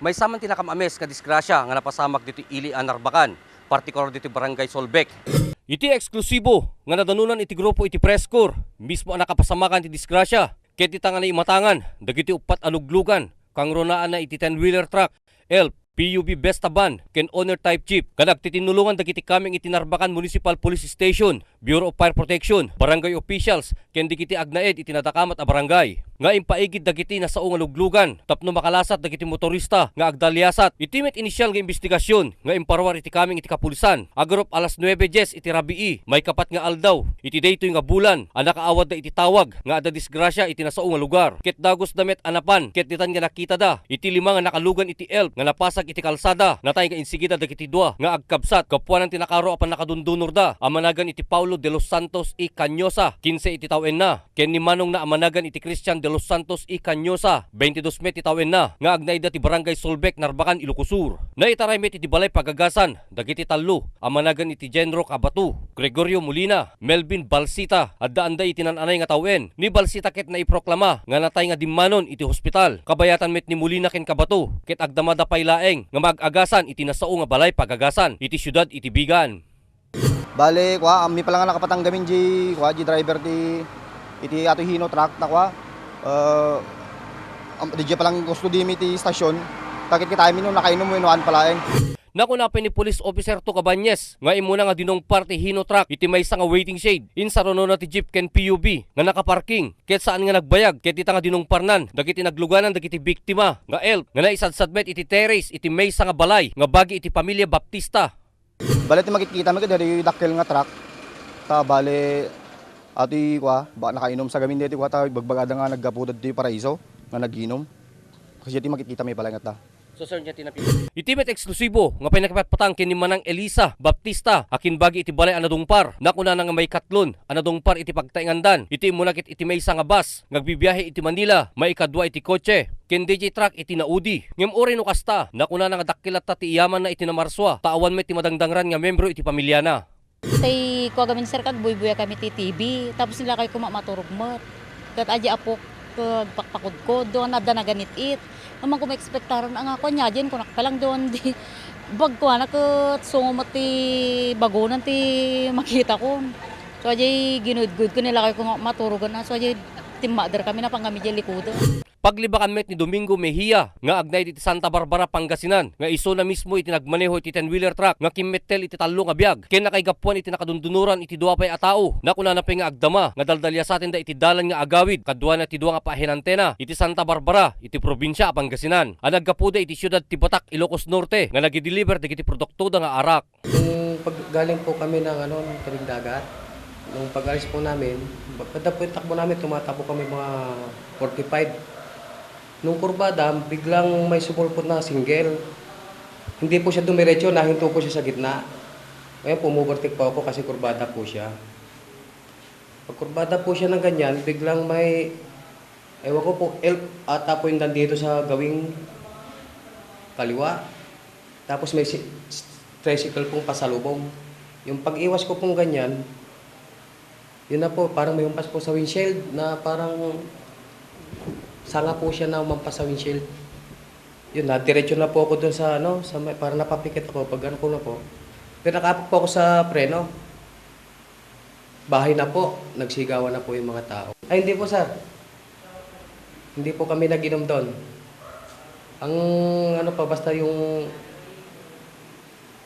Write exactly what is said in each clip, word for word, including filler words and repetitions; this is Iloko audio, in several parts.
Maysa man ti nakam-ames nga disgrasya nga napasamak ditoy ili a Narbacan, partikular ditoy Barangay Solbec. Iti eksklusibo nga nadanunan iti grupo iti press corps mismo a nakapasamakan ti disgrasya, ket dita nga naimatangan dagiti uppat a luglugan, kangrunaanna iti ten-wheeler truck, elf, P U V Vesta van, ken owner type jeep, nga nagtitinnulongan dagiti kameng iti Narbacan Municipal Police Station, Bureau of Fire Protection, barangay officials, ken dagiti agnaed iti nadakamat a barangay nga impaigid dagiti nasao nga luglugan tapno makalasat dagiti motorista nga agdaliasat. Iti met inisial nga imbestigasyon nga imparuar iti kameng iti kapulisan, agarup alas nuebe dies iti rabii, maikapat nga aldaw iti daytoy nga bulan a nakaawadda iti tawag nga adda disgrasya iti nasao nga lugar. Ket dagusda met a napan ket ditan nga nakitada iti lima nga nakalugan iti elf nga napasag iti kalsada, natay nga insigida dagiti dua nga agkabsat gapuanan ti nakaro a pannakadundunorda a managan iti Paulo de los Santos y Cañosa, kinse iti tawenna, ken ni manongna a managan iti Christian de los Santos y Cañosa, bentidos met ti tawenna, nga agnaedda ti Barangay Solbec, Narbacan, Ilocos Sur. Naitaray met iti balay pagagasan dagiti tallo a managan iti Jenro Cabato, Gregorio Molina, Melvin Balsita, addaanda iti nan-anay nga tawen. Ni Balsita ket naiproklama nga natay nga dimmanon iti hospital. Kabayatan met ni Molina ken Cabato ket agdamada pay laeng nga maag-agasan iti nasao nga balay pagagasan iti siudad iti Vigan. Bale, kua, ammi pa lang a nakapatang gamin di, kua, di driver ti, iti ato Hino truck ta, kua, eh, am-, di pa lang kustodimi ti stasyon, ta ket kitaenmi no nakainom wenno haan pa laeng. Nakuna pay ni Police Officer Tucabañez nga immuna nga dinungpar ti Hino truck iti maysa nga waiting shed, insarunona ti jeep ken P U V nga nakaparking, ket saan nga nagbayag ket dita nga dinungparnan dagiti nagluganan dagiti biktima nga elf nga naisadsad met iti terrace iti maysa nga balay nga bagi iti pamilia Baptista. Bale, ti makitkitami ket daytoy dakkel nga truck. Ta bale, atoy kua, ba, nakainom sa gamin daytoy kua, ta ibagbagada nga naggapuda ditoy Paraiso nga naginom. Kasi ti makitkitami pala nga ta. So, sir, niya tinapi- Iti met eksklusibo nga pannakipatpatang ken ni Manang Elisa Baptista, akin bagi iti balay a nadungpar. Nakunana nga maikatlon a nadungpar iti pagtaengandan iti immuna ket iti maysa nga bus nga agbibiahe iti Manila, maikadua iti kotse, ken D J truck iti naudi. Ngem uray no kasta, nakunana nga dakkel latta ti iyamanna iti namarsua, ta awan met ti madangdangran nga membro iti pamiliana. Tay kua gamin, sir, kag buybuya kami ti T V, tapos nilakay ko ma-, maturog met. Ket adi apok, agpakpakudkod, doon adda naganit-it. Naman ko maekspektaran a nga, kuan, yadin, kunak pa lang doon, di, bagkuana ket sungo met ti bagonan ti makita ko. So, adi, ginudgud ko, nilakay ko nga maturogan na. So, adi, timmader kami, napan kami di likudan. Paglebakan met ni Domingo Mejia nga agnaed iti Santa Barbara, Pangasinan, nga isuna mismo iti nagmaneho iti ten-wheeler truck nga kimmettel iti tallo nga biag ken nakaigapuan iti nakadundunoran iti dua pay a tao. Nakunana pay nga agdama nga daldaliasatenda iti dalan nga agawid kaduana ti dua nga pahinantena iti Santa Barbara iti probinsia a Pangasinan a naggapuda iti siudad ti Batac, Ilocos Norte nga nagideliver dagiti produktoda nga arak. Nung pag-, galing po kami ng, ano, ng Tabing Dagat, nung pag-alis po namin, pagkada po yung takbo namin, tumatakbo kami mga forty-five. Nung kurbada, biglang may sumulpot na single. Hindi po siya dumiretso, nahinto po siya sa gitna. Ngayon, pumubertik po ako kasi kurbada po siya. Pagkurbada po siya ng ganyan, biglang may, ewan ko po, elf ata po yung nandito sa gawing kaliwa. Tapos may si-, tricycle pong pasalubong. Yung pag-iwas ko pong ganyan, yun na po, parang may humpas po sa windshield na parang sanga po siya na umampas sa windshield. Yun, nadiretso na po ako dun sa, ano, sa may, parang napapikit ako, pag ano ko na po. Pero nakaapok po ako sa preno. Bahay na po, nagsigawan na po yung mga tao. Ay, hindi po, sir. Hindi po kami nag-inom doon. Ang ano pa, basta yung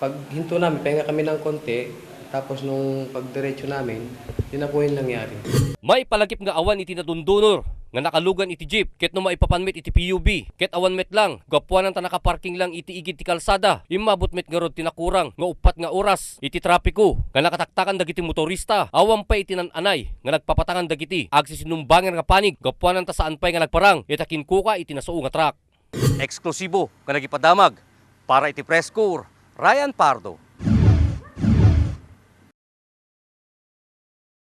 paghinto namin, pahinga kami ng konti, tapos nung pagdiretso namin, yun na po yung nangyari. Maipalagip nga awan iti nadundunor nga nakalugan iti jeep, ket no maipapan met iti P U V, ket awan met lang, gapuanan ta nakaparking lang iti igid ti kalsada. Immabot met ngarud ti nakurang nga uppat nga oras iti trapiko nga nakataktakan dagiti motorista. Awan pay iti nan-anay nga nagpapatangan dagiti agsisinumbanger nga panig gapuanan ta saan pay nga nagparang iti kinkuka iti nasao nga truck. Eksklusibo nga nagipadamag para iti Press Corps, Ryan Pardo.